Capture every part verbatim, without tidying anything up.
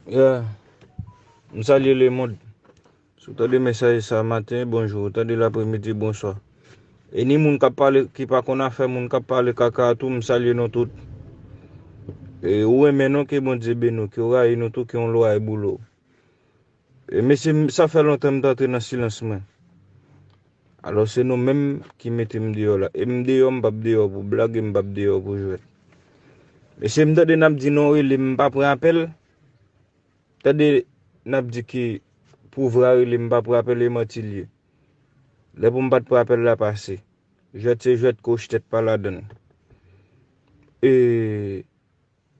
Yeah. M salye lemonn. Si w tande mesaj sa maten, bonjou. Ou tande l apremidi, bonswa. E ni moun k ap pale, ki pa konn afè moun k ap pale kaka a tou, m salye nou tout. E ou renmen nou, ke Bondye beni w, ke w rayi nou tou, ke yon lwa e boule w. E mesye, m- sa fè lontan m t antre nan silans mwen. Alò se nou menm ki mete m deyò la. E m deyò, m p ap deyò pou blag, e m p ap deyò pou jwèt. Mesye, m tande n ap di non rele, m pa pran apèl. Tande n ap di ki pou vra rele, m pa pran apèl, e manti l ye. Lè pou m pa t pran apèl la pase. Jwèt se jwèt, kouch tèt pa ladan l. E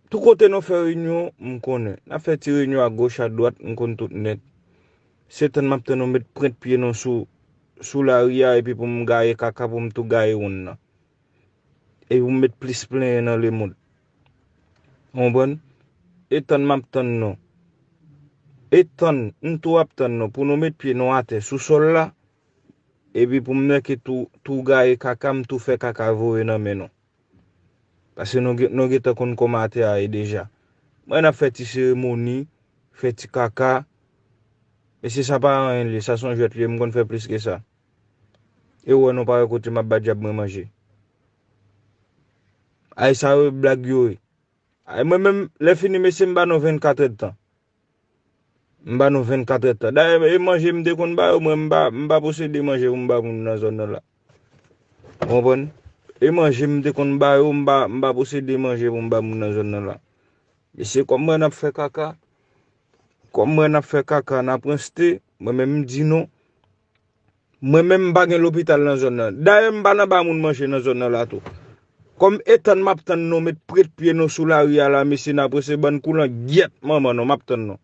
tou kote nou fè reyinyon, m konnen. N ap fè ti reyinyon agoch, adwat, m konn tout nèt. Se tann m ap tann nou met pwent pye nou sou, sou lari a, epi pou m gaye kaka, pou m tou gaye wonn nan. Epi pou m met plis plenyen nan lemonn. Ou konprann? E tann m ap tann nou. E tann, m tou ap tann nou, pou nou met pye nou atè sou sòl la, epi pou m nèke tou, tou gaye kaka, m tou fè kaka voye nan men nou. Paske nou, gen- nou gentan konn kòman atè a ye deja. Mwen n ap fè ti seremoni, fè ti kaka. Mesye, sa pa anyen li ye, sa se yon jwèt li ye, m konn fè plis ke sa. E w wè nou pa wè kote m ap ba dyab mwen manje. Ay, sa yo blag yo ye. Ay, mwen menm, lè fini, mesye, m ba nou vennkat èdtan. M ba nou vennkat èdtan. Dayè, e manje m te konn ba yo, mwen, m pa, m pa posede manje pou m ba moun nan zòn nan la. Ou konprann? E manje m te konn ba yo, m pa, m pa posede manje pou m ba moun nan zòn nan la. Mesye, kòm mwen n ap fè kaka, kòm mwen n ap fè kaka, n ap ranste, mwen menm m di non. Mwen menm m pa gen lopital nan zòn nan. Dayè m pa nan ba moun manje nan zòn nan la tou. Kòm e tann m ap tann nou met pwent pye nou sou lari a la, mesye, n ap ranse bann koulan gyèt manman nou, m ap tann nou.